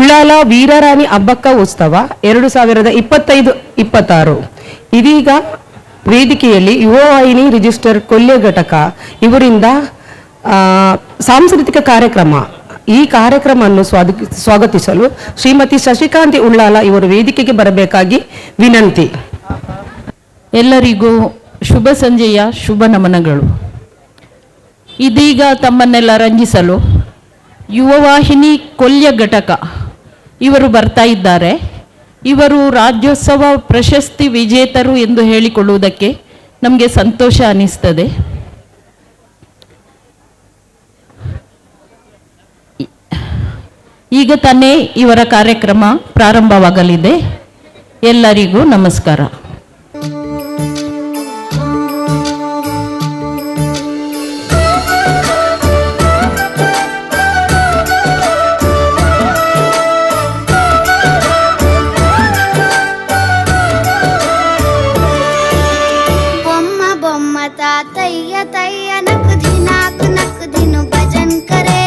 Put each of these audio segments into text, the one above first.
Ullal ವೀರರಾಣಿ Abbakka ಉತ್ಸವ 2025-26. ಇದೀಗ ವೇದಿಕೆಯಲ್ಲಿ ಯುವವಾಹಿನಿ ರಿಜಿಸ್ಟರ್ ಕೊಲ್ಯ ಘಟಕ ಇವರಿಂದ ಸಾಂಸ್ಕೃತಿಕ ಕಾರ್ಯಕ್ರಮ. ಈ ಕಾರ್ಯಕ್ರಮವನ್ನು ಸ್ವಾಗತಿಸಲು ಶ್ರೀಮತಿ ಶಶಿಕಾಂತಿ ಉಳ್ಳಾಲ ಇವರು ವೇದಿಕೆಗೆ ಬರಬೇಕಾಗಿ ವಿನಂತಿ. ಎಲ್ಲರಿಗೂ ಶುಭ ಸಂಜೆಯ ಶುಭ ನಮನಗಳು. ಇದೀಗ ತಮ್ಮನ್ನೆಲ್ಲ ರಂಜಿಸಲು ಯುವವಾಹಿನಿ ಕೊಲ್ಯ ಘಟಕ ಇವರು ಬರ್ತಾ ಇದ್ದಾರೆ. ಇವರು ರಾಜ್ಯೋತ್ಸವ ಪ್ರಶಸ್ತಿ ವಿಜೇತರು ಎಂದು ಹೇಳಿಕೊಳ್ಳುವುದಕ್ಕೆ ನಮಗೆ ಸಂತೋಷ ಅನಿಸ್ತದೆ. ಈಗ ತಾನೇ ಇವರ ಕಾರ್ಯಕ್ರಮ ಪ್ರಾರಂಭವಾಗಲಿದೆ. ಎಲ್ಲರಿಗೂ ನಮಸ್ಕಾರ. బొమ్మ బొమ్మ తాతయ్య తయ్య నక్ ధినాక్ నక్ ధిను భజన్ करे.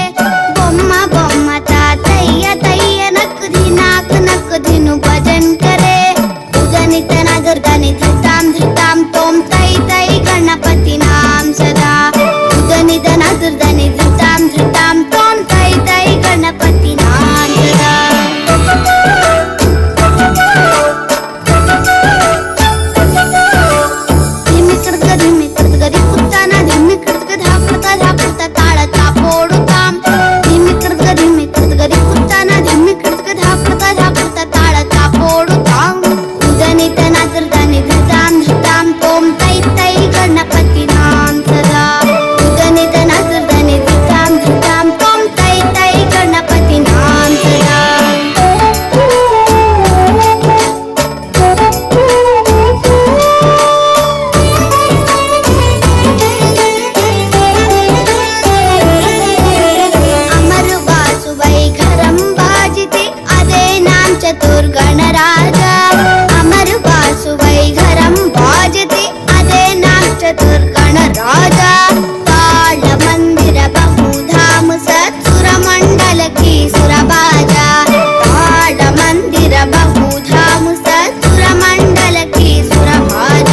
బొమ్మ బొమ్మ తాతయ్య తయ్య నక్ ధినాక్ నక్ ధిను భజన్ करे. ఉదనిత నదుర్ధని ధృతాం ధృతాం తోం తై తై గణపతి నాం సదా. ఉదనిత నదుర్ధని ధృతాం ధృతాం తోం తై తై గణపతి నాం సదా. ಧಿಮ್ಮಿ ಕೃತ್ಕ ಧಿಮ್ಮಿ ಕೃತ್ಕ ದಿಕ್ಕುತ್ತಾನ ಧಿಮ್ಮಿ ಕೃತ್ಕ ಧಾಕೃತ ಧಾಕೃತ ತಾಳ ತಾಪೋಡುತ್ತಾಂ. ಧಿಮ್ಮಿ ಕೃತ್ಕ ಧಿಮ್ಮಿ ಕೃತ್ಕ ದಿಕ್ಕುತ್ತಾನ ಧಿಮ್ಮಿ ಕೃತ್ಕ ಧಾಕೃತ ಧಾಕೃತ ತಾಳ ತಾಪೋಡುತ್ತಾಂ. ಉದನಿತ ನತೃತನಿ ಧೃತಾಂ ಧೃತಾಂ ತೋಂ ತೈ ತೈ ಗಣಪತಿ ನಾಂ ಸದಾ. ಉದನಿತ ನತೃತನಿ ಧೃತಾಂ ಧೃತಾಂ ತೋಂ ತೈ ತೈ ಗಣಪತಿ ನಾಂ ಸದಾ. అమరు వాసువైఖరం బాజితే అదే నాం చతుర్గణరాజ. అమరు వాసువైఖరం బాజితే అదే నాం చతుర్గణరాజ. తాళ మందిర బహుధామ సత్సురమండల కీ సురబాజ. తాళ మందిర బహుధామ సత్సురమండల కీ సురభాజ.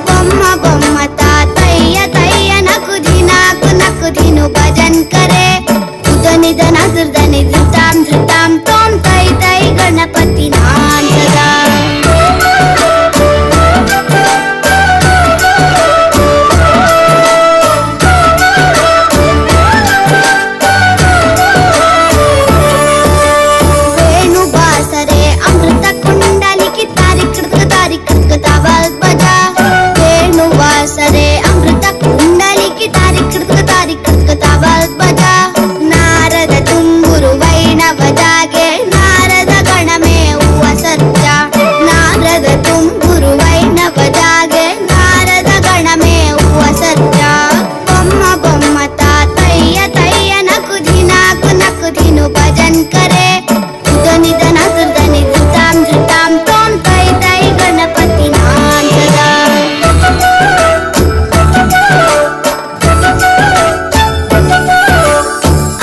బొమ్మ బొమ్మ తాతయ్య తయ్య నకు ధినాకు నకు ధిను భజన్ करे. ఉదనిద నదుర్ధని ధృతాం ధృతాం తోం తై తై గణపతి నాం సదా. వేణువాసరే అమృత కుండలికి తారికృతక తారికృతక తవల్ బజా. వేణువాసరే అమృత కుండలికి తారికృతక తారికృతక తవల్ బజా. నారద తుంగురు వైణవ జాగే నారద గణమే ఉవ సర్జ. నారద తుంగురు వైణవ జాగే నారద గణమే ఉవ సర్జ. బొమ్మ బొమ్మ తాతయ్య తయ్య నకు ధినాకు నకు ధిను భజన్ करे. ఉదనిద నదుర్ధని ధృతాం ధృతాం తోం తై తై గణపతి నాం సదా.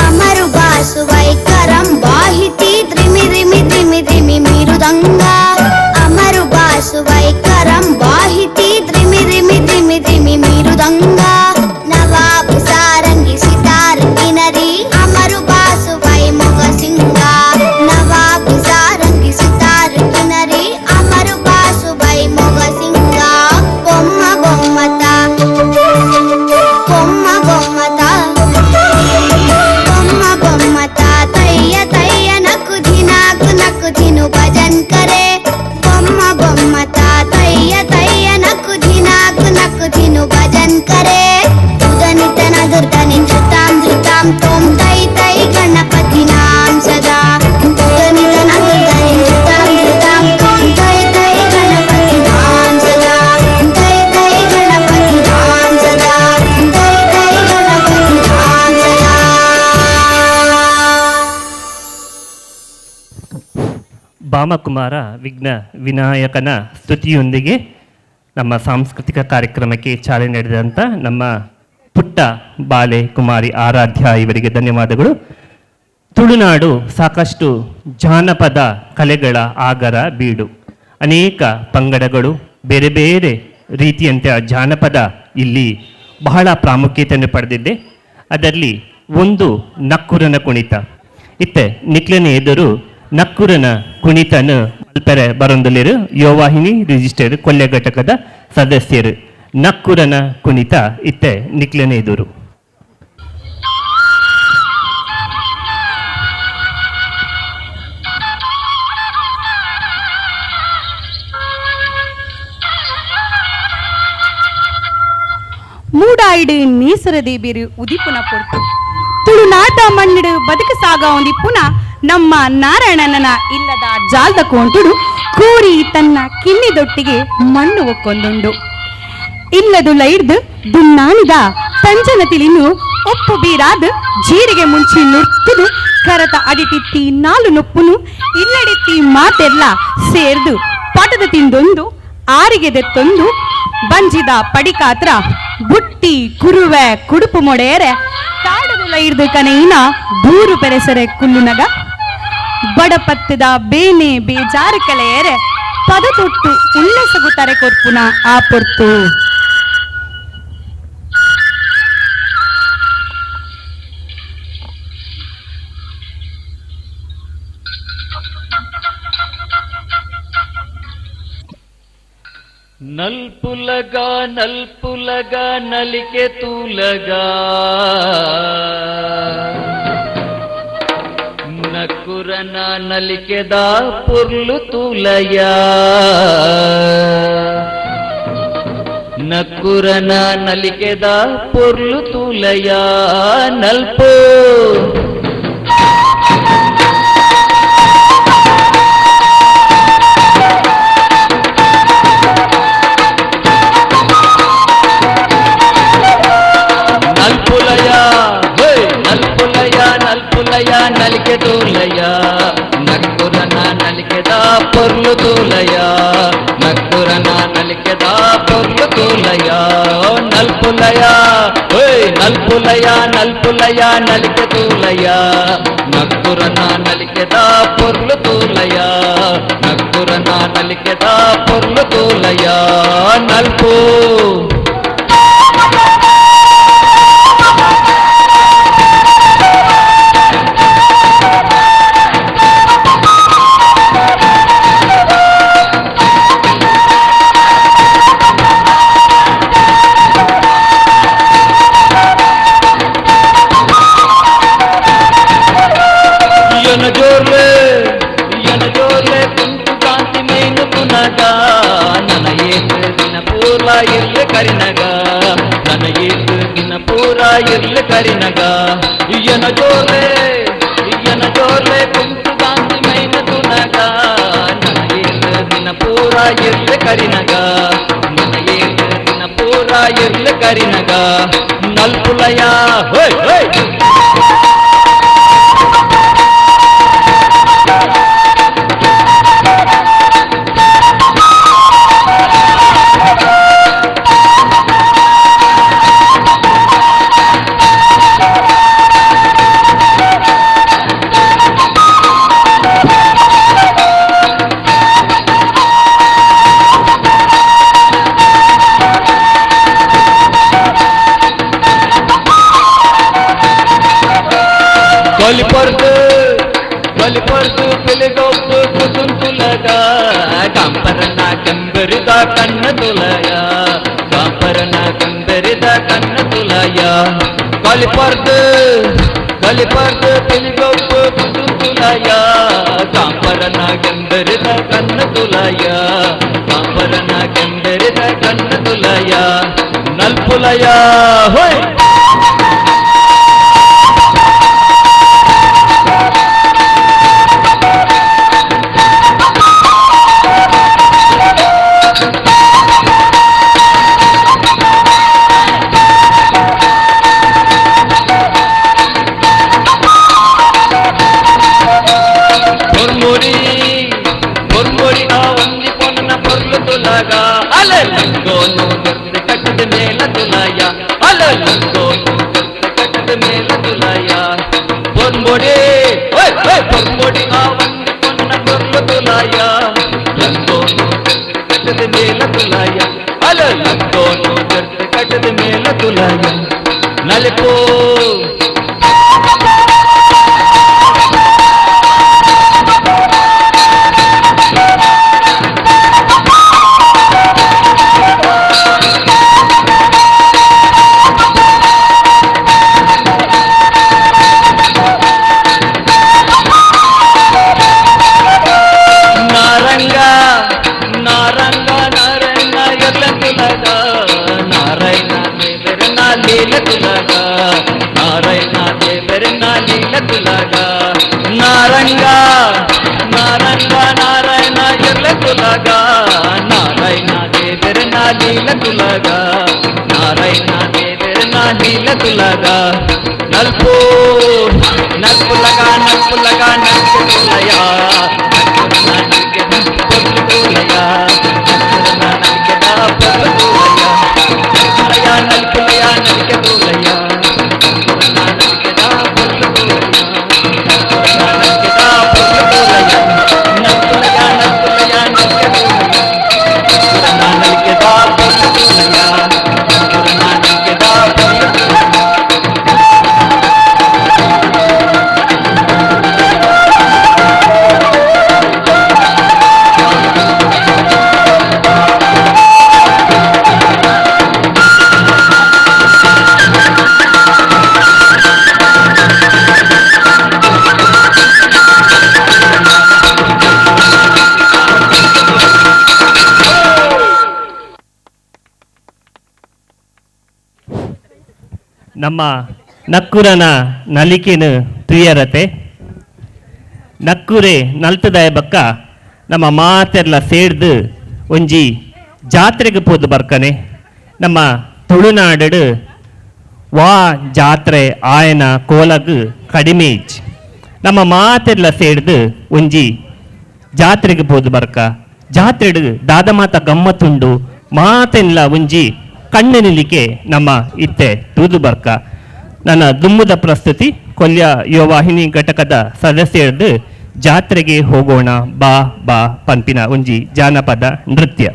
అమరు బాసువైకరం బాహితి త్రిమి రిమి త్రిమి త్రిమి మిరుదంగా. అమరు బాసువైకరం బాహితి త్రిమి రిమి త్రిమి త్రిమి మిరుదంగా. నవాబు సారంగి సితార్ కినరి అమరు బాసువై మొగ సింగా. నవాబు సారంగి సితార్ కినరి అమరు బాసువై మొగ సింగా. బొమ్మ బొమ్మత బొమ్మ బొమ్మత బొమ్మ బొమ్మ తాతయ్య తయ్య నకు ధినాకు నకు ధిను భజన్ करे. బొమ్మ బొమ్మ తాతయ్య తయ్య నకు ధినాకు నకు ధిను భజన్ करे. ఉదనిత నదుర్ధని ధృతాం ధృతాం తోం తై తై గణపతి నాం సదా. ఉదనిత నదుర్ధని ధృతాం ధృతాం తోం తై తై గణపతి నాం సదా. తై తై గణపతి నాం సదా. తై తై గణపతి నాం సదా. ಬಾಮಕುಮಾರ ವಿಘ್ನ ವಿನಾಯಕನ ಸ್ತುತಿಯೊಂದಿಗೆ ನಮ್ಮ ಸಾಂಸ್ಕೃತಿಕ ಕಾರ್ಯಕ್ರಮಕ್ಕೆ ಚಾಲನೆ ನೀಡಿದಂಥ ನಮ್ಮ ಪುಟ್ಟ ಬಾಲೆ ಕುಮಾರಿ ಆರಾಧ್ಯ ಇವರಿಗೆ ಧನ್ಯವಾದಗಳು. Tulunadu ಸಾಕಷ್ಟು ಜಾನಪದ ಕಲೆಗಳ ಆಗರ ಬೀಡು. ಅನೇಕ ಪಂಗಡಗಳು ಬೇರೆ ಬೇರೆ ರೀತಿಯಂತೆ ಆ ಜಾನಪದ ಇಲ್ಲಿ ಬಹಳ ಪ್ರಾಮುಖ್ಯತೆಯನ್ನು ಪಡೆದಿದೆ. ಅದರಲ್ಲಿ ಒಂದು ನಕ್ಕುರನ ಕುಣಿತ. ಇತ್ತೆ ನಿಕ್ಲನೆ ಎದುರು ನಕ್ಕುರನ ಕುಣಿತನ ಮಲ್ಪೆರೆ ಬರೊಂದುಲ್ಲೆರ್ ಯುವವಾಹಿನಿ ರಿಜಿಸ್ಟರ್ ಕೊಲ್ಯ ಘಟಕದ ಸದಸ್ಯರು. ನಕ್ಕುರನ ಕುಣಿತ ಇತ್ತೆ ನಿಕ್ಲನೆ ಎದುರು. ಮೂಡಾಯಿಡು ನೀಸರ ದೇಬಿರು ಉದಿಪುನ ಪೊರ್ತು ತುಳುನಾಟ ಮಣ್ಣಿಡು ಬದುಕು ಸಾಗ ಒಂದಿಪ್ಪುನ ನಮ್ಮ ನಾರಾಯಣನ ಇಲ್ಲದ ಜಾಲ್ದ ಕೋಂಟುಡು ಕೋರಿ ತನ್ನ ಕಿನ್ನಿದೊಟ್ಟಿಗೆ ಮಣ್ಣು ಒಕ್ಕೊಂದುಂಡು. ಇಲ್ಲದು ಲೈಡ್ದು ದುನ್ನಾನಿದ ತಂಜನ ತಿಳಿನು ಒಪ್ಪು ಬೀರಾದ್ ಜೀರಿಗೆ ಮುಂಚಿ ನುರ್ತುದು ಕರತ ಅಡಿಟಿತ್ತಿ ನಾಲು ನೊಪ್ಪುನು ಇಲ್ಲಡಿತ್ತಿ ಮಾತೆಲ್ಲ ಸೇರ್ದು ಪಟದ ತಿಂದೊಂದು ಆರಿಗೆ ದೆತ್ತೊಂದು ಬಂಜಿದ ಪಡಿಕಾತ್ರ ಬುಟ್ಟಿ ಕುರುವೆ ಕುಡುಪು ಮೊಡೆಯರೆ ಕಾಡದು ಲೈರ್ದು ಕನೈನ ಬೂರು ಪೆರೆಸರೆ ಕುಲ್ಲುನಗ ಬಡಪತ್ತದ ಬೇನೆ ಬೇಜಾರು ಕಲೆಯರೆ ಪದ ತೊಟ್ಟು ಉಲ್ಲಸಗು ತರೆ ಕೊರ್ಪುನ ಆ ಪೊರ್ತು. ನಲ್ಪುಲಗ ನಲ್ಪುಲಗ ನಲಿಕೆ ತೂಲಗ ನಕ್ಕುರನ ನಲಿಕೆದ ಪೊರ್ಲು ತೂಲಯ ನಕ್ಕುರನ ನಲಿಕೆದ ಪೊರ್ಲು ತೂಲಯ ನಲ್ಪು. ನಲ್ಪುಲಯ ಹೇ ನಲ್ಪುಲಯ ನಲ್ಪುಲಯ ನಲಿಕೆ ತೂಲಯ ನಕ್ಕುರನ ನಲಿಕೆದ ಪೊರ್ಲು ತೂಲಯ ನಕ್ಕುರನ ನಲಿಕೆದ ಪೊರ್ಲು ತೂಲಯ ನಲ್ಪುಲಯ ಹೇ ನಲ್ಪುಲಯ ನಲ್ಪುಲಯ ನಲಿಕೆ ತೂಲಯ ನಕ್ಕುರನ ನಲಿಕೆದ ಪೊರ್ಲು ತೂಲಯ ನಕ್ಕುರನ ನಲಿಕೆದ ಪೊರ್ಲು ತೂಲಯ ನಲ್ಪು. ಎನ ಜೋರ್ಲೆ ಎನ ಜೋರ್ಲೆ ಕುಂಕು ಕಾಂತಿ ಮೇನು ಪುನಗ ನನ ಏತು ದಿನ ಪೂರ ಇರ್ಲ ಕರಿನಗ ನನ ಏತು ದಿನ ಪೂರ ಇರ್ಲ ಕರಿನಗ ಎನ ಜೋರ್ಲೆ ಎನ ಜೋರ್ಲೆ ಕುಂಕು ಕಾಂತಿ ಮೇನು ತುನಗ ನನ ಏತು ದಿನ ಪೂರ ಇರ್ಲ ಕರಿನಗ ನನ ಏತು ದಿನ ಪೂರ ಇರ್ಲ ಕರಿನಗ ನಲ್ಪುಲಯ ಹೋಯ್ ಹೋಯ್. కొలిపొరుతు కొలిపొరుతు పిలిగొప్పు కుసుంతులగా కాంపరన కంబెరిద కన్న తులయ కాంపరన కంబెరిద కన్న తులయ కొలిపొరుతు కొలిపొరుతు పిలిగొప్పు కుసుంతులయ కాంపరన కంబెరిద కన్న తులయ కాంపరన కంబెరిద కన్న తులయ నల్పులయ హోయ్. పొర్ముడి పొర్ముడి ఆ వంగి పొన్న పొర్లు తులగా అలలంగోను దొరికి కట్టడి మేల తులయ అలలంగోను దొరికి కట్టడి మేల తులయ పొన్ముడి ತುಲಾಯ ಲಂದೋನು ಕಟ್ಟದ ಮೇಲ ತುಲಾಯ ಅಲ ಲಂದೋನು ಕಟ್ಟದ ಮೇಲ ತುಲಾಯ ನಲಿಪೋ. ನಾರಂಗ ನಾರಂಗ ನಾರಾಯಣ ಎಲ್ಲ ತುಲಗ, ನಾರಾಯಣ ದೇವರನ ಲೀಲ ತುಲಗ, ನಾರಾಯಣ ದೇವರನ ಲೀಲ ತುಲಗ. ನಾರಂಗ ನಾರಂಗ ನಾರಾಯಣ ಎಲ್ಲ ತುಲಗ, ನಾರಾಯಣ ದೇವರನ ಲೀಲ ತುಲಗ, ನಾರಾಯಣ ದೇವರನ ಲೀಲ ತುಲಗ. ನಲ್ಪು ನಲ್ಪು ಲಗ ನಲ್ಪು ಲಗ ನಲ್ಪು ತುಲಯ, ನಮ್ಮ ನಕ್ಕುರನ ನಲಿಕೆನು ತುಯರತೆ ನಕ್ಕುರೆ ನಲ್ತದಾಯ ಬಕ್ಕ ನಮ್ಮ ಮಾತೆಲ್ಲ ಸೇರ್ದು ಒಂಜಿ ಜಾತ್ರೆಗೆ ಪೋದು ಬರ್ಕನೆ. ನಮ್ಮ ತುಳುನಾಡು ವಾ ಜಾತ್ರೆ ಆಯನ ಕೋಲಗ್ ಕಡಿಮೆ ಇಜ್ಜಿ. ನಮ್ಮ ಮಾತೆಲ್ಲ ಸೇರ್ದು ಒಂಜಿ ಜಾತ್ರೆಗೆ ಪೋದು ಬರ್ಕ. ಜಾತ್ರೆಡು ದಾದ ಮಾತ ಗಮ್ಮತ್ತುಂಡು ಮಾತೆಲ್ಲ ಒಂಜಿ ಕಣ್ಣು ನಿಲಿಕೆ ನಮ್ಮ ಇತ್ತೆ ತೂದು ಬರ್ಕ. ನನ್ನ ದುಮ್ಮದ ಪ್ರಸ್ತುತಿ ಕೊಲ್ಯ ಯುವವಾಹಿನಿ ಘಟಕದ ಸದಸ್ಯರದ್ದು ಜಾತ್ರೆಗೆ ಹೋಗೋಣ ಬಾ ಬಾ ಪಂಪಿನ ಒಂಜಿ ಜಾನಪದ ನೃತ್ಯ.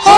हो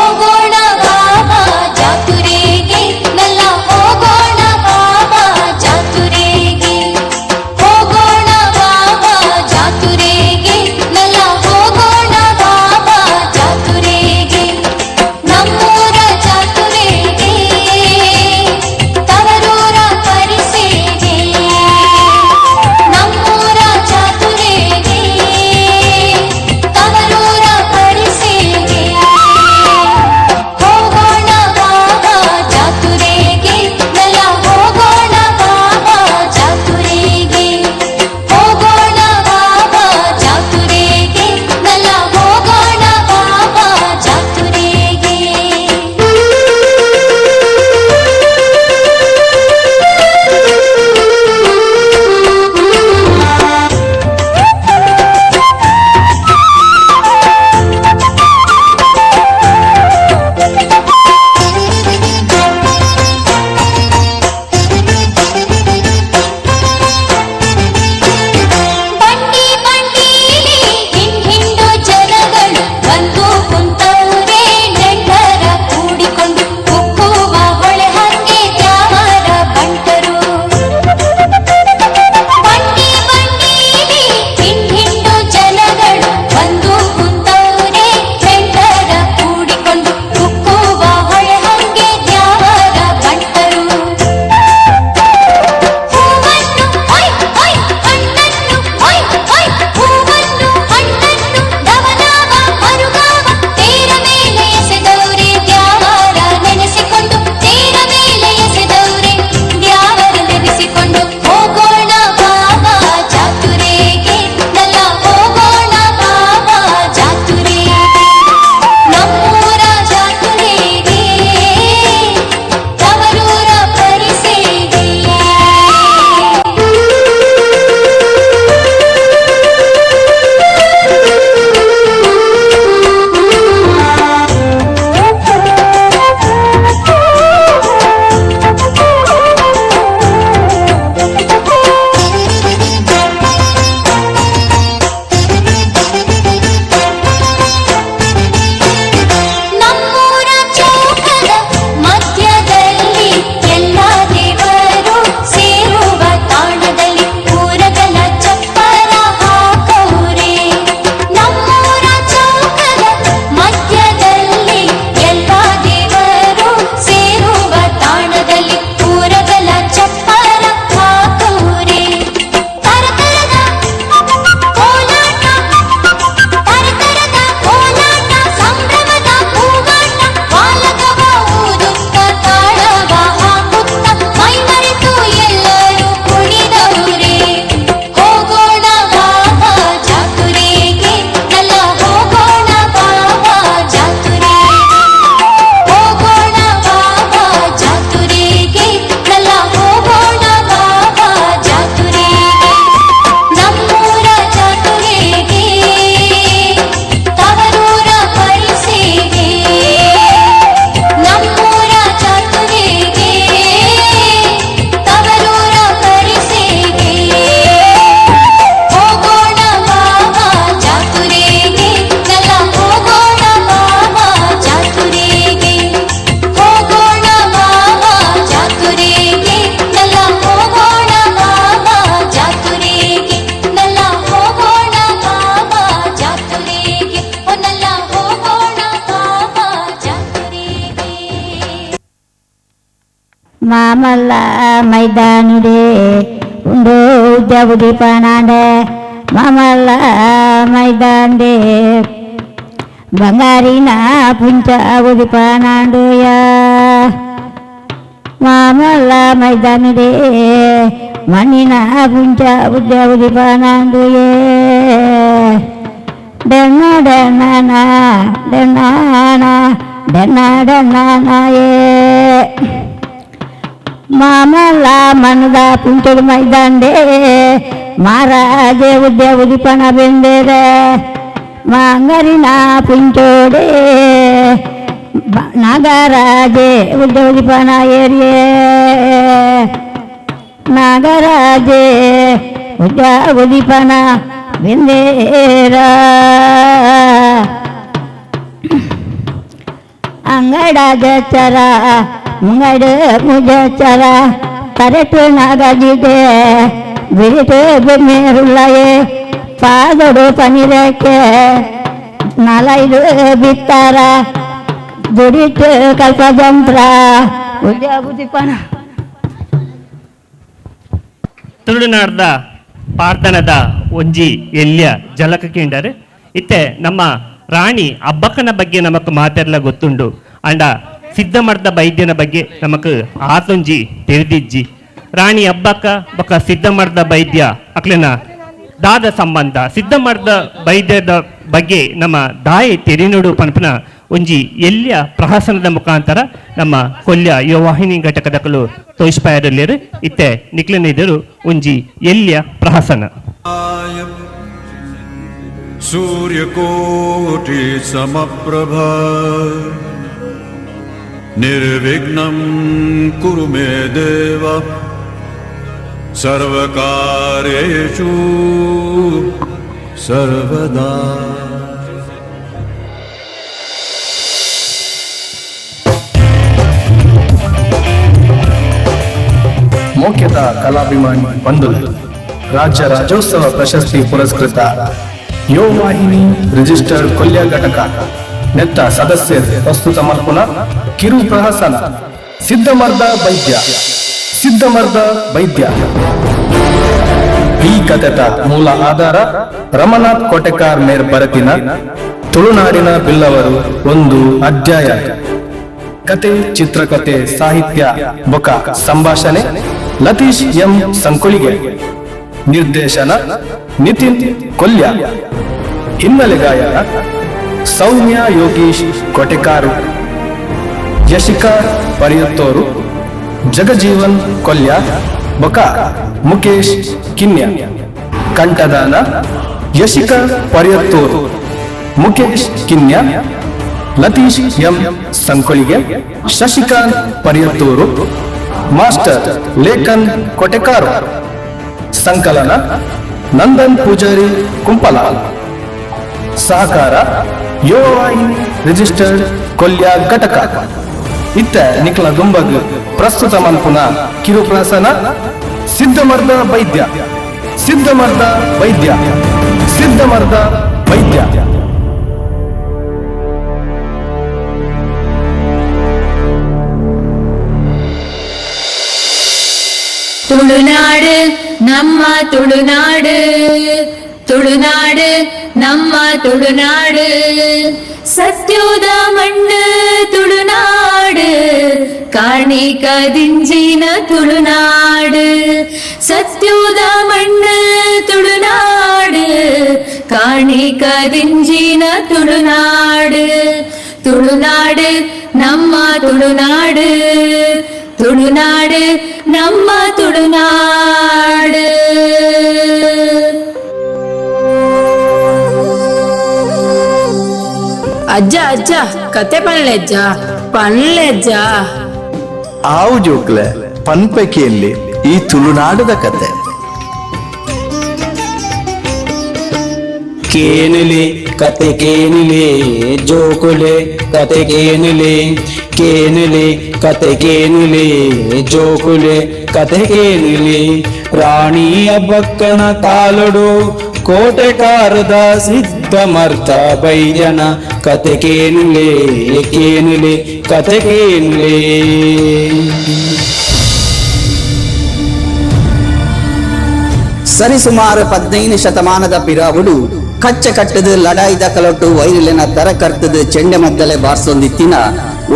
Mamalla మైదానుడే ಉಂಡು ಉದ್ಯ ಉದಿಪನಾಂಡೆ ಮಾಮಲ್ಲ ಮೈದಾಂಡೆ ಬಂಗಾರಿನ ಪುಂಚ ಉದಿಪನಾಂಡುಯ ಮಾಮಲ್ಲ ಮೈದಾನುಡೆ ಮಣ್ಣಿನ ಪುಂಚ ಉದ್ಯ ಉದಿಪನಾಂಡುಯೇ ಡೆನ್ನ ಡೆನ್ನ ಡೆನ್ನ ಡೆನ್ನ ಡೆನ್ನಾಯೇ ಮಾಮಲ್ಲ ಮನದ ಪುಂಚಡು ಮೈದಾಂಡೆ ಮಹಾರಾಜೆ ಉದ್ಯ ಉದಿಪನ ಬೆಂದೇರೆ ಮಾಂಗರಿನ ಪುಂಚೋಡೆ ನಾಗರಾಜೆ ಉದ್ಯ ಉದಿಪನ ಏರಿಯೇ ನಾಗರಾಜೆ ಉದ್ಯ ಉದಿಪನ ಬೆಂದೇರ ಅಂಗಡ ಜಚರ ಮುಂಗಡ ಮುಜಚರ ಕರೆಟು ನಾಗಜಿದೆ ಬಿರಿಟು ಬೆಮ್ಮೇರುಳ್ಳಯೇ ಪಾದೊಡು ಪನಿರಕ್ಕೆ ನಾಲೈದು ಬಿತ್ತರ ದುಡಿಟು ಕಲ್ಪಜಂತ್ರ ಉದ್ಯ ಉದಿಪನ. ತುಳುನಾಡ್ದ ಪಾರ್ತನದ ಒಂಜಿ ಎಲ್ಯ ಜಲಕ ಕೇಂಡರ್ ಇತ್ತೆ ನಮ್ಮ ರಾಣಿ ಅಬ್ಬಕ್ಕನ ಬಗ್ಗೆ ನಮಕ್ ಮಾತೆರ್ಲ ಗೊತ್ತುಂಡು ಅಂಡ ಸಿದ್ಧಮರ್ದ ವೈದ್ಯನ ಬಗ್ಗೆ ನಮಕ್ ಆತೊಂಜಿ ತೆರೆದಿಜ್ಜಿ. ರಾಣಿ ಅಬ್ಬಕ್ಕ ಬೊಕ್ಕ ಸಿದ್ಧಮರ್ದ ವೈದ್ಯ ಅಕ್ಲೆನ ದಾದ ಸಂಬಂಧ, ಸಿದ್ಧಮರ್ದ ವೈದ್ಯದ ಬಗ್ಗೆ ನಮ್ಮ ದಾಯಿ ತೆರಿನುಡು ಪನ್ಪನ ಒಂಜಿ ಎಲ್ಯ ಪ್ರಹಸನದ ಮುಖಾಂತರ ನಮ್ಮ ಕೊಲ್ಯ ಯುವವಾಹಿನಿ ಘಟಕದಕಲು ತೋಯಿಸ್ಪಾಯರಲ್ಲಿರು. ಇತ್ತೆ ನಿಕ್ಲನಿದರು ಒಂಜಿ ಎಲ್ಯ ಪ್ರಹಸನ. सूर्यकोटि समप्रभ निर्विघ्नं कुरु मे देव सर्वकार्येषु सर्वदा. ಮೋಕ್ಯದ ಕಲಾಭಿಮಾನಿ ಬಂಧುಗಳು, ರಾಜ್ಯ ರಾಜ್ಯೋತ್ಸವ ಪ್ರಶಸ್ತಿ ಪುರಸ್ಕೃತ ಯುವವಾಹಿನಿ ರಿಜಿಸ್ಟರ್ಡ್ ಕೊಲ್ಯ ಘಟಕ ನೆತ್ತ ಸದಸ್ಯರು ಪ್ರಸ್ತುತ ಮಲ್ಪುನ ಕಿರು ಪ್ರಹಸನ ಸಿದ್ಧಮರ್ದ ವೈದ್ಯ. ಸಿದ್ಧಮರ್ದ ವೈದ್ಯ ಈ ಕಥೆತ ಮೂಲ ಆಧಾರ ರಮನಾಥ್ ಕೋಟೆಕಾರ್ ಮೇರ್ ಬರತಿನ ತುಳುನಾಡಿನ ಬಿಲ್ಲವರು ಒಂದು ಅಧ್ಯಾಯ. ಕತೆ, ಚಿತ್ರಕಥೆ, ಸಾಹಿತ್ಯ ಬೊಕ ಸಂಭಾಷಣೆ ಲತೀಶ್ ಎಂ ಸಂಕುಳಿಗೆ, ನಿರ್ದೇಶನ ನಿತಿನ್ ಕೊಲ್ಯ, ಹಿನ್ನೆಲೆ ಗಾಯನ ಸೌಮ್ಯ ಯೋಗೀಶ್ ಕೊಟೆಕಾರು, ಯಶಿಕಾ ಪರಿಯತ್ತೋರು, ಜಗಜೀವನ್ ಕೊಲ್ಯ ಬೊಕ ಮುಕೇಶ್ ಕಿನ್ಯ, ಕಂಠದಾನ ಯಶಿಕಾ ಪರಿಯತ್ತೋರು, ಮುಕೇಶ್ ಕಿನ್ಯ, ಲತೀಶ್ ಎಂ ಸಂಕೊಳಿಗೆ, ಶಶಿಕಾಂತ್ ಪರಿಯತ್ತೂರು, ಮಾಸ್ಟರ್ ಲೇಖನ್ ಕೊಟೆಕಾರು, ಸಂಕಲನ ನಂದನ್ ಪೂಜಾರಿ ಕುಂಪಲ, ಸಹಕಾರ ಯುವವಾಹಿನಿ ರಿಜಿಸ್ಟರ್ಡ್ ಕೊಲ್ಯ ಘಟಕ. ಇತ್ತ ನಿಖಲ ಗುಂಬಗ್ ಪ್ರಸ್ತುತ ಮನ್ಪುನ ಕಿರುಪ್ರಾಸನ ಸಿದ್ಧಮರ್ದ ವೈದ್ಯ. ಸಿದ್ಧಮರ್ದ ವೈದ್ಯ, ಸಿದ್ಧಮರ್ದ ವೈದ್ಯ. ತುಳುನಾಡು ನಮ್ಮ ತುಳುನಾಡು, ತುಳುನಾಡು ನಮ್ಮ ತುಳುನಾಡು, ಸತ್ಯೋದ ಮಣ್ಣು ತುಳುನಾಡು, ಕಾರ್ಣಿಕ ದಿಂಜಿನ ತುಳುನಾಡು, ಸತ್ಯೋದ ಮಣ್ಣು ತುಳುನಾಡು, ಕಾರ್ಣಿಕ ದಿಂಜಿನ ತುಳುನಾಡು, ತುಳುನಾಡು ನಮ್ಮ ತುಳುನಾಡು, ತುಳುನಾಡು ನಮ್ಮ ತುಳುನಾಡು. ಅಜ್ಜ ಅಜ್ಜ ಕತೆ ಪನ್ಲೆಜ್ಜ ಪನ್ಲೆಜ್ಜ. ಆವು ಜೋಕ್ಲೆ ಪನ್ಪೆಕೆಯಲ್ಲಿ ಈ ತುಳುನಾಡದ ಕತೆ. ಕೇನುಲೆ ಕತೆ ಕೇನುಲೆ ಜೋಕುಲೆ ಕತೆ ಕೇನುಲೆ, ಕೇನುಲೆ ಕತೆ ಕೇನುಲೆ ಜೋಕುಲೆ ಕತೆ ಕೇನುಲೆ. ರಾಣಿ ಅಬ್ಬಕ್ಕನ ಕಾಲೊಡು ಕೋಟೆಕಾರದ ಸಿದ್ಧಮರ್ಥ ಬೈಜನ ಕತೆ ಕೇನುಲೆ, ಕೇನುಲೆ ಕತೆ ಕೇನುಲೆ. ಸರಿಸುಮಾರು 15 ಶತಮಾನದ ಪಿರಾವುಡು ಕಚ್ಚೆ ಕಟ್ಟದು ಲಡಾಯಿದ ಕಲೊಟ್ಟು ವೈರಿಲೆನ ತರ ಕರ್ತದು ಚೆಂಡೆ ಮದ್ದಲೆ ಬಾರ್ಸೊಂದಿತ್ತಿನ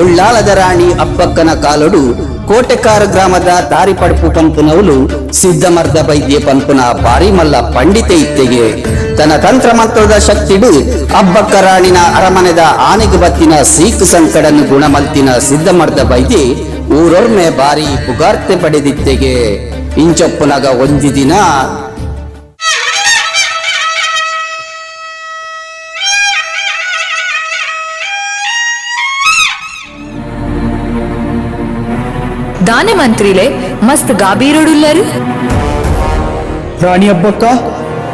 ಉಳ್ಳಾಲದ ರಾಣಿ ಅಬ್ಬಕ್ಕನ ಕಾಲೊಡು ಕೋಟೆಕಾರ ಗ್ರಾಮದ ದಾರಿಪಡ್ಪು ಪಂಪುನವುಲು ಸಿದ್ಧಮರ್ದ ವೈದ್ಯ ಪಂಪುನ ಬಾರಿ ಮಲ್ಲ ಪಂಡಿತೆ ಇತ್ತೆಗೆ ತನ್ನ ತಂತ್ರ ಮಂತ್ರದ ಶಕ್ತಿಡು ಅಬ್ಬಕ್ಕ ರಾಣಿನ ಅರಮನೆದ ಆನೆಗೆ ಬತ್ತಿನ ಸೀಕು ಸಂಕಡನ್ನು ಗುಣಮಲ್ತಿನ ಸಿದ್ಧಮರ್ದ ವೈದ್ಯೆ ಊರೊರ್ಮೆ ಬಾರಿ ಪುಗಾರ್ತೆ ಪಡೆದಿತ್ತೆಗೆ. ಇಂಚೊಪ್ಪುನಗ ಒಂಜಿ ದಿನ ದಾನೆ ಮಂತ್ರಿಲೆ ಮಸ್ತ್ ಗಾಬೀರೋಡುಲ್ಲರು. ರಾಣಿ ಅಬ್ಬಕ್ಕ,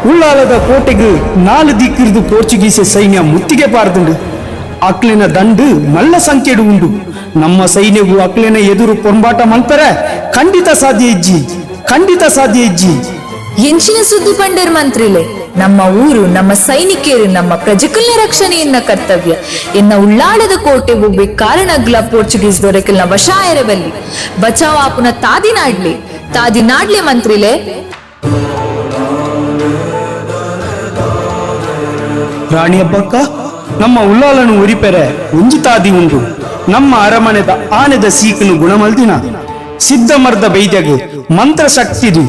ಉಳ್ಳಾಲದ ಕೋಟೆಗೆ 4 ದಿಕ್ಕಿರ್ದು ಪೋರ್ಚುಗೀಸೆ ಸೈನ್ಯ ಮುತ್ತಿಗೆ ಪಾರ್ದುಂಡು. ಅಕ್ಲಿನ ದಂಡು ಮಲ್ಲ ಸಂಖ್ಯೆಡು ಉಂಡು. ನಮ್ಮ ಸೈನ್ಯವು ಅಕ್ಲಿನ ಎದುರು ಪೊಂಬಾಟ ಮಲ್ಪರೆ ಖಂಡಿತ ಸಾಧ್ಯ ಇಜ್ಜಿ, ಖಂಡಿತ ಸಾಧ್ಯ ಇಜ್ಜಿ. ಎಂಚಿನ ಸುದ್ದಿ ಪಂಡರ್ ಮಂತ್ರಿಲೆ, ನಮ್ಮ ಊರು ನಮ್ಮ ಸೈನಿಕರು ನಮ್ಮ ಪ್ರಜೆಕಲ್ನ ರಕ್ಷಣೆಯನ್ನ ಕರ್ತವ್ಯ. ಎನ್ನ ಉಳ್ಳಾಳದ ಕೋಟೆ ಒಬ್ಬೆ ಕಾರಣಗ್ಲ ಪೋರ್ಚುಗೀಸ್ ದೊರೆಕಲ್ನ ವಶಾಯರವಲ್ಲಿ ಬಚಾವ್ ಆಪುನ ತಾದಿನಾಡ್ಲೆ ತಾದಿನಾಡ್ಲೆ ಮಂತ್ರಿಲೆ. ರಾಣಿ ಅಬ್ಬಕ್ಕ, ನಮ್ಮ ಉಳ್ಳಾಲನು ಉರಿಪೆರೆ ಒಂಜಿ ತಾದಿ ಉಂಡು. ನಮ್ಮ ಅರಮನೆದ ಆನೆದ ಸೀಕನು ಗುಣಮಲ್ದಿನ ಸಿದ್ಧಮರ್ದ ಬೈದ್ಯಗೆ ಮಂತ್ರ ಶಕ್ತಿದು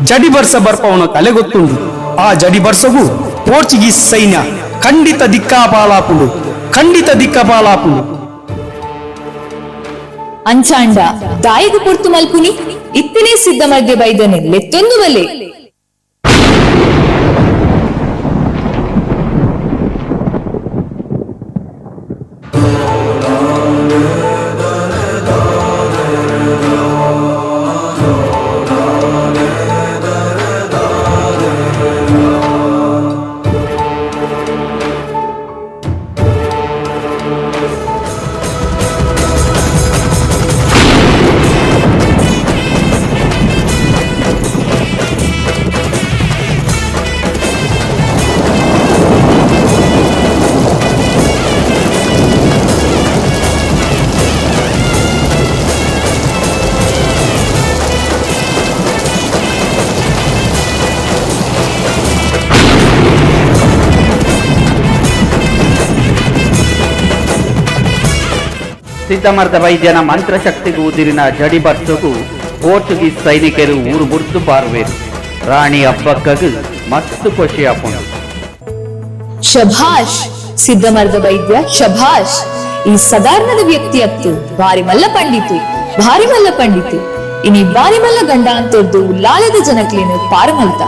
ಜಡಿ ಬರ್ಸ ಬರ್ಪವನ ಕಲೆ ಗೊತ್ತುಂಡು. ಆ ಜಡಿ ಬರ್ಸಗು ಪೋರ್ಚುಗೀಸ್ ಸೈನ್ಯ ಖಂಡಿತ ದಿಕ್ಕಾಪಾಲಾಪುಂಡು, ಖಂಡಿತ ದಿಕ್ಕಾಪಾಲಾಪುಂಡು. ಅಂಚಾಂಡ ದಾಯಿಗು ಪುರ್ತು ಮಲ್ಪುನಿ ಇತ್ತಿನೇ ಸಿದ್ಧಮರ್ದೆ ಬೈದನೆ ಲೆತ್ತೊಂದು ಬಲೆ. ಸಿದ್ಧಮರ್ದ ವೈದ್ಯನ ಮಂತ್ರಶಕ್ತಿಗೂ ಉದಿರಿನ ಜಡಿ ಬರ್ಸಗು ಪೋರ್ಚುಗೀಸ್ ಸೈನಿಕರು ಊರು ಬುರ್ದು ಪಾರ್ವೇರು. ರಾಣಿ ಅಬ್ಬಕ್ಕಗು ಮಸ್ತ್ ಖುಷಿ ಆಪುಂಡು. ಶಭಾಷ್ ಸಿದ್ಧಮರ್ದ ವೈದ್ಯ, ಶಭಾಷ್. ಈ ಸದಾರ್ಣದ ವ್ಯಕ್ತಿ ಅತ್ತು ಬಾರಿ ಮಲ್ಲ ಪಂಡಿತು, ಭಾರಿ ಮಲ್ಲ ಪಂಡಿತು. ಇನಿ ಬಾರಿ ಮಲ್ಲ ಗಂಡ ಅಂತೊರ್ದು ಉಲ್ಲಾಲದ ಜನಕ್ಲೇನು ಪಾರಮಲ್ತ.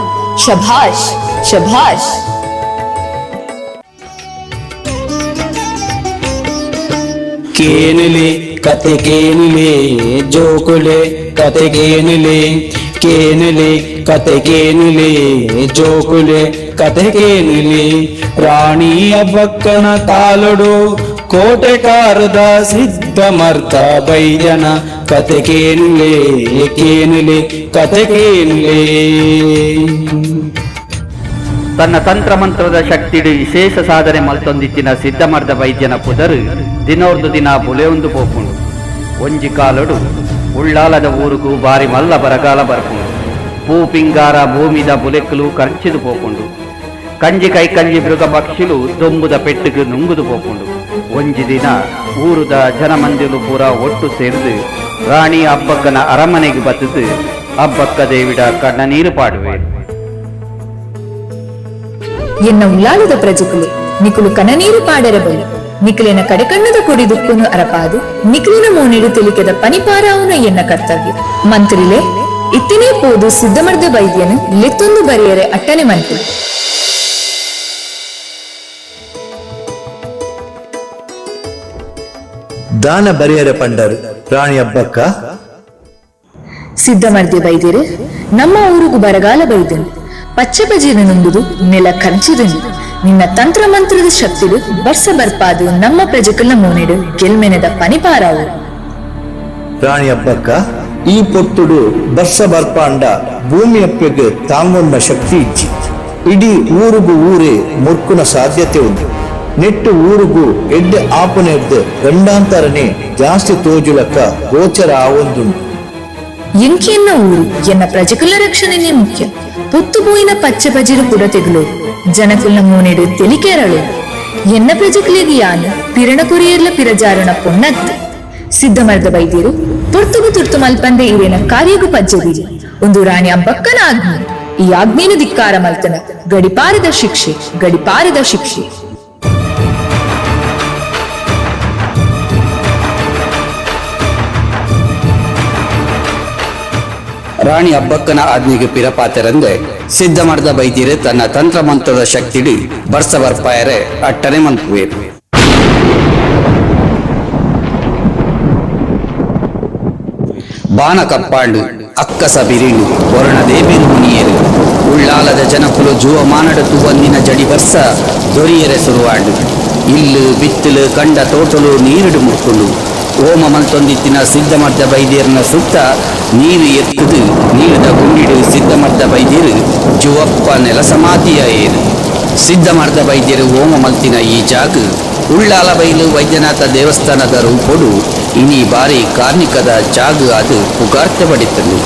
ಶಭಾಷ್ ಶಭಾಷ್. ಕೇನುಲೆ ಕತೆ ಕೇನುಲೆ ಜೋಕುಲೆ ಕತೆ ಕೇನುಲೆ, ಕೇನುಲೆ ಕತೆ ಕೇನುಲೆ ಜೋಕುಲೆ ಕತೆ ಕೇನುಲೆ. ರಾಣಿ ಅಬ್ಬಕ್ಕನ ಕಾಲೊಡು ಕೋಟೆಕಾರದ ಸಿದ್ಧಮರ್ಥ ಬೈಜನ ಕತೆ ಕೇನುಲೆ, ಕೇನುಲೆ ಕತೆ ಕೇನುಲೆ. ತನ್ನ ತಂತ್ರ ಮಂತ್ರದ ಶಕ್ತಿಡು ವಿಶೇಷ ಸಾಧನೆ ಮಲ್ತೊಂದಿತ್ತಿನ ಸಿದ್ಧಮರ್ದ ವೈದ್ಯನ ಪುದರು ದಿನೋರ್ದು ದಿನ ಬುಲೆಯೊಂದು ಪೋಪುಂಡು. ಒಂಜಿ ಕಾಲೊಡು ಉಳ್ಳಾಲದ ಊರುಗು ಬಾರಿ ಮಲ್ಲ ಬರಗಾಲ ಬರ್ಪುಂಡು. ಪೂ ಪಿಂಗಾರ ಭೂಮಿದ ಬುಲೆಕ್ಕಲು ಖರ್ಚಿದು ಪೋಪುಂಡು. ಕಂಜಿ ಕೈ ಕಂಜಿ ಮೃಗ ಪಕ್ಷಿಲು ದೊಂಬುದ ಪೆಟ್ಟುಗು ನುಂಗುದು ಪೋಪುಂಡು. ಒಂಜಿ ದಿನ ಊರುದ ಜನಮಂದಿಲು ಪೂರ ಒಟ್ಟು ಸೇರಿದು ರಾಣಿ ಅಬ್ಬಕ್ಕನ ಅರಮನೆಗೆ ಬತ್ತದು ಅಬ್ಬಕ್ಕ ದೇವಿಡ ಕಣ್ಣ ನೀರು ಪಾಡುವೆ. ಎನ್ನ ಉಳ್ಳಾಲದ ಪ್ರಜೆಕುಲೆ ನಿಕುಲು ಕನನೀರು ಪಾಡರಬಲು ನಿಕುಲಿನ ಕಡೆಕಣ್ಣದ ಕೊಡಿ ದುಕ್ಕುನು ಅರಪಾದು ನಿಕುಲಿನ ಮೋನೆಡು ತಿಳಿಕೆದ ಪನಿಪಾರಾವುನ ಎನ್ನ ಕರ್ತವ್ಯ. ಮಂತ್ರಿಲೆ ಇತ್ತಿನೇ ಪೋದು ಸಿದ್ಧಮರ್ದ ವೈದ್ಯನು ಲೆತ್ತೊಂದು ಬರೆಯರೆ ಅಟ್ಟನೆ ಮಂತ್ರಿ. ದಾನ ಬರೆಯರೆ ಪಂಡರು ರಾಣಿ ಅಬ್ಬಕ್ಕ. ಸಿದ್ಧಮರ್ದೆ ವೈದ್ಯರು ನಮ್ಮ ಊರುಗು ಬರಗಾಲ ಬೈದನು, ಪಚ್ಚೆ ಪಜೀರ ನುಂಗುದು ನೆಲ ಕಂಚಿದನು. ನಿನ್ನ ತಂತ್ರ ಮಂತ್ರದ ಶಕ್ತಿಡು ಬರ್ಸ ಬರ್ಪಾದು ನಮ್ಮ ಪ್ರಜೆಕಲ್ನ ಮೋನೆಡು ಗೆಲ್ಮೆನೆದ ಪನಿಪಾರಾವು. ರಾಣಿ ಅಬ್ಬಕ್ಕ, ಈ ಪೊತ್ತುಡು ಬರ್ಸ ಬರ್ಪಾಂಡ ಭೂಮಿಯಪ್ಪೆಗೆ ತಾಂಗೊಂಡ ಶಕ್ತಿ ಇಜ್ಜಿ. ಇಡೀ ಊರುಗು ಊರೇ ಮುರ್ಕುನ ಸಾಧ್ಯತೆ ಉಂಟು. ನೆಟ್ಟು ಊರುಗು ಎಡ್ಡೆ ಆಪುನೆಡ್ದು ಗಂಡಾಂತರನೆ ಜಾಸ್ತಿ ತೋಜುಲಕ್ಕ ಗೋಚರ ಆವೊಂದುಂಡು. ಎಂಕಿಯನ್ನ ಊರು ಎನ್ನ ಪ್ರಜೆಕುಲ ರಕ್ಷಣೆನೇ ಮುಖ್ಯ. ಪೊತ್ತು ಪೋಯಿನ ಪಚ್ಚೆ ಪಜಿರು ಕುಡ ತೆಗುಲು ಜನಕುಲ್ನ ಮೋನೆಡು ತೆಲಿಕೆರಳು ಎನ್ನ ಪ್ರಜೆಕುಲಿಗೆ ಯಾನು ಪಿರಣ ಕುರಿಯರ್ಲ ಪಿರಜಾರಣ ಪೊಣ್ಣತ್ತು ಸಿದ್ಧಮರ್ದ ಬೈದಿರು ಪೊರ್ತುಗು ತುರ್ತು ಮಲ್ಪಂದೆ ಇರೇನ ಕಾರ್ಯಗು ಪಜ್ಜೆದಿರಿ ಒಂದು ರಾಣಿ ಅಬ್ಬಕ್ಕನ ಆಜ್ಞೆ. ಈ ಆಜ್ಞೆನು ಧಿಕ್ಕಾರ ಮಲ್ತನ ಗಡಿಪಾರದ ಶಿಕ್ಷೆ, ಗಡಿಪಾರದ ಶಿಕ್ಷೆ. ರಾಣಿ ಅಬ್ಬಕ್ಕನ ಆಜ್ಞೆಗೆ ಪಿರಪಾತೆರಂದೆ ಸಿದ್ಧ ಮಾಡಿದ ಬೈದಿರು ತನ್ನ ತಂತ್ರ ಮಂತ್ರದ ಶಕ್ತಿಡಿ ಬರ್ಸ ಬರ್ಪಾಯರೆ ಅಟ್ಟನೆ ಮನ್ಪುವೇರು. ಬಾನ ಕಪ್ಪಾಂಡು ಅಕ್ಕಸ ಬಿರಿಣು ವರುಣ ದೇವೇರು ಮುನಿಯರು ಉಳ್ಳಾಲದ ಜನಕುಲು ಜೂವಮಾನಡ ತುವಂದಿನ ಜಡಿ ಬರ್ಸ ದೊರಿಯರೆ ಸುರುವಾಂಡು. ಇಲ್ಲು ಬಿತ್ತಲು ಕಂಡ ತೋಟಲು ನೀರಿಡು ಮುಕ್ಕುಂಡು. ಓಮ ಮಲ್ತೊಂದಿತ್ತಿನ ಸಿದ್ಧಮರ್ದ ಬೈದೇರ್ನ ಸುತ್ತ ನೀರು ಎತ್ತದು ನೀರಿದ ಗುಂಡಿಡು ಸಿದ್ಧಮರ್ದ ಬೈದೇರು ಜುವಪ್ಪ ನೆಲ ಸಮಾಧಿಯ ಏರು. ಸಿದ್ಧಮರ್ದ ಬೈದ್ಯರು ಓಮ ಮಲ್ತಿನ ಈ ಜಾಗ ಉಳ್ಳಾಲ ಬೈಲು ವೈದ್ಯನಾಥ ದೇವಸ್ಥಾನದ ರೂಪೊಡು ಇನಿ ಬಾರಿ ಕಾರ್ಣಿಕದ ಜಾಗ ಅದು ಪುಗಾರ್ತೆ ಪಡಿತನು.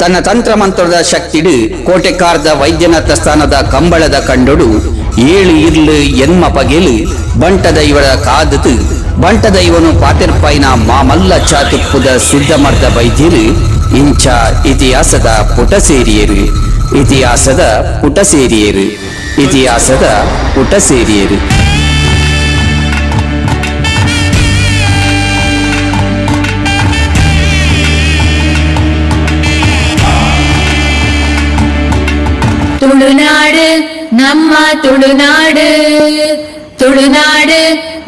ತನ್ನ ತಂತ್ರ ಮಂತ್ರದ ಶಕ್ತಿಡು ಕೋಟೆಕಾರ್ದ ವೈದ್ಯನಾಥ ಸ್ಥಾನದ ಕಂಬಳದ ಕಂಡೊಡು ಏಳು ಇರ್ಲು ಎನ್ಮ ಪಗೆಲು ಬಂಟ ದೈವದ ಕಾದದು ಬಂಟ ದೈವನು ಪಾತೆರ್ಪಾಯಿನ ಮಾಮಲ್ಲ ಚಾತುಪ್ಪುದ ಸಿದ್ಧಮರ್ದ ಬೈದ್ಯರು ಇಂಚ ಇತಿಹಾಸದ ಪುಟ ಸೇರಿಯರು, ಇತಿಹಾಸದ ಪುಟ ಸೇರಿಯರು, ಇತಿಹಾಸದ ಪುಟ ಸೇರಿಯರು. ತುಳುನಾಡು ನಮ್ಮ ತುಳುನಾಡು, ತುಳುನಾಡು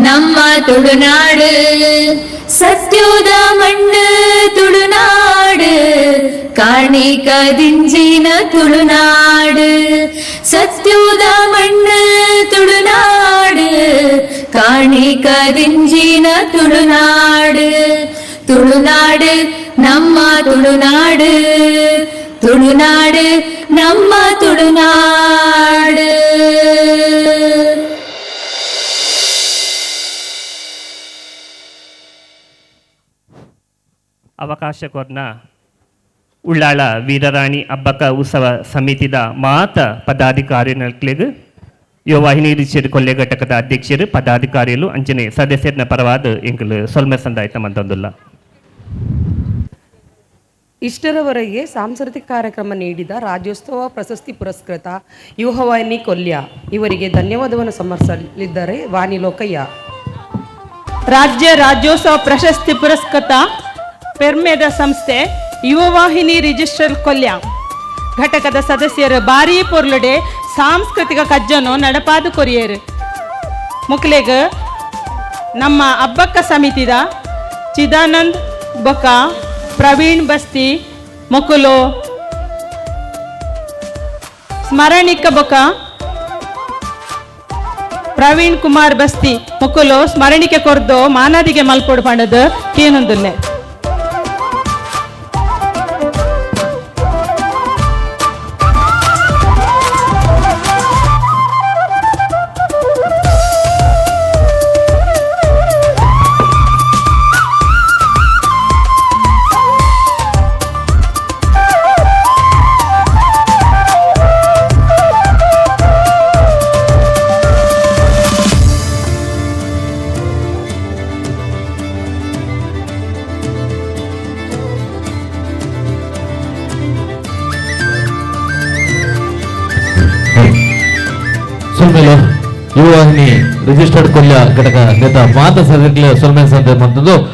ನಮ್ಮ ತುಳುನಾಡು, ಸತ್ಯೋದ ಮಣ್ಣು ತುಳುನಾಡು, ಕಾರ್ಣಿಕ ದಿಂಜಿನ ತುಳುನಾಡು, ಸತ್ಯೋದ ಮಣ್ಣು ತುಳುನಾಡು, ಕಾರ್ಣಿಕ ದಿಂಜಿನ ತುಳುನಾಡು, ತುಳುನಾಡು ನಮ್ಮ ತುಳುನಾಡು, ತುಳುನಾಡು ನಮ್ಮ ತುಳುನಾಡು. ಅವಕಾಶ ಕೊರ್ನ ಉಳ್ಳಾಳ ವೀರರಾಣಿ ಅಬ್ಬಕ್ಕ ಉತ್ಸವ ಸಮಿತಿದ ಮಾತ ಪದಾಧಿಕಾರಿಗಳಿಗೆ ಯುವವಾಹಿನಿ ರಿಚರ್ ಕೊಲ್ಲೆ ಘಟಕದ ಅಧ್ಯಕ್ಷರು ಪದಾಧಿಕಾರಿಗಳು ಅಂಚನೆ ಸದಸ್ಯರನ ಪರವಾದ ಎಂಕಲು ಸೊಲ್ಮೆ ಸಂದಾಯ್ತ ಮಂತೊಂದುಲ್ಲ. ಇಷ್ಟರವರೆಗೆ ಸಾಂಸ್ಕೃತಿಕ ಕಾರ್ಯಕ್ರಮ ನೀಡಿದ ರಾಜ್ಯೋತ್ಸವ ಪ್ರಶಸ್ತಿ ಪುರಸ್ಕೃತ ಯುವವಾಹಿನಿ ಕೊಲ್ಯ ಇವರಿಗೆ ಧನ್ಯವಾದವನ್ನು ಸಮರ್ಪಿಸಲಿದ್ದಾರೆ ವಾಣಿ ಲೋಕಯ್ಯ. ರಾಜ್ಯ ರಾಜ್ಯೋತ್ಸವ ಪ್ರಶಸ್ತಿ ಪುರಸ್ಕೃತ ಪೆರ್ಮೆದ ಸಂಸ್ಥೆ ಯುವವಾಹಿನಿ ರಿಜಿಸ್ಟರ್ ಕೊಲ್ಯ ಘಟಕದ ಸದಸ್ಯರು ಬಾರೀ ಪೊರ್ಲುಡೆ ಸಾಂಸ್ಕೃತಿಕ ಕಜ್ಜನು ನಡಪಾದು ಕೊರಿಯರು. ಮುಕ್ಲೆಗ್ ನಮ್ಮ ಅಬ್ಬಕ್ಕ ಸಮಿತಿದ ಚಿದಾನಂದ್ ಬೊಕ ಪ್ರವೀಣ್ ಬಸ್ತಿ ಮುಕುಲು ಸ್ಮರಣಿಕ ಬೊಕ ಪ್ರವೀಣ್ ಕುಮಾರ್ ಬಸ್ತಿ ಮುಕುಲು ಸ್ಮರಣಿಕೆ ಕೊರ್ದು ಮಾನಾದಿಗೆ ಮಲ್ಪೊಡು ಪಂಡದು ಕೇನೊಂದುಲ್ಲೆ. ಯುವವಾಹಿನಿ ರಿಜಿಸ್ಟರ್ಡ್ ಕೊಲ್ಯ ಘಟಕ ನೇತ ಮಾತ ಸದಸ್ಯ ಸೊಲ್ಮೆ ಸಂತೆ ಮಂತದ್ದು.